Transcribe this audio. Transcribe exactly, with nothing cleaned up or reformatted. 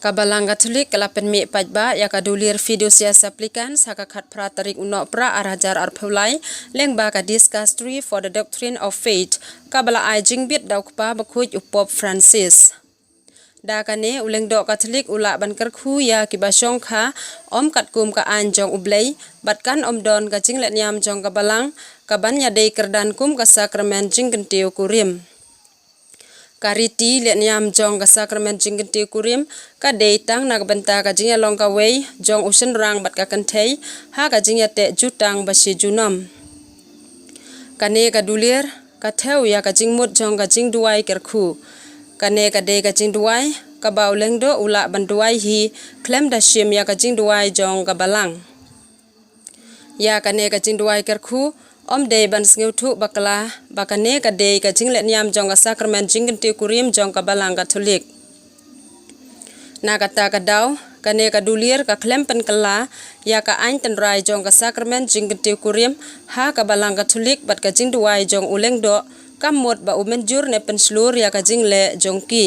Ka Balang Katholik ka la pynmih paidbah ïa ka dulir Fiducia Supplicans ha ka khatphra tarik u Nohprah ar hajar arphew lai lyngba ka Dicastery for the Doctrine of Faith, kaba la ai jingbit da u Kpa Bakhuid u Pope Francis. Da kane u lyngdoh Katholik u lah ban kyrkhu ïa kiba shongkha ym katkum ka aiñ jong U Blei, bad kan ym don ka jinglehniam jong ka Balang kaban ïadei kyrdan kum ka Sakramen Jingkyntiew Kurim. Ka riti lehniam jong ka Sakramen Jingkyntiew Kurim ka dei tang na ka bynta ka jingïalong kawei jong u shynrang bad ka kynthei ha ka jingïateh jutang ba shi junom. Kane ka dulir ka thew ïa ka jingmut jong ka jingduwai kyrkhu. Kane ka dei ka jingduwai kaba u lyngdoh u lah ban duwai hi khlem da shim ïa ka jingduwai jong ka Balang. Ïa kane ka jingduwai kyrkhu ym dei ban sngewthuh bakla ba kane ka dei ka jinglehniam jong ka Sakramen Jingkyntiew Kurim jong ka Balang Katholik. Na kata ka daw, kane ka dulir ka khlem pynkylla ïa ka aiñ tynrai jong ka Sakramen Jingkyntiew Kurim ha ka Balang Katholik bad ka jingduwai jong u lyngdoh kam mut ba u mynjur ne pynshlur ïa ka jingleh jong ki.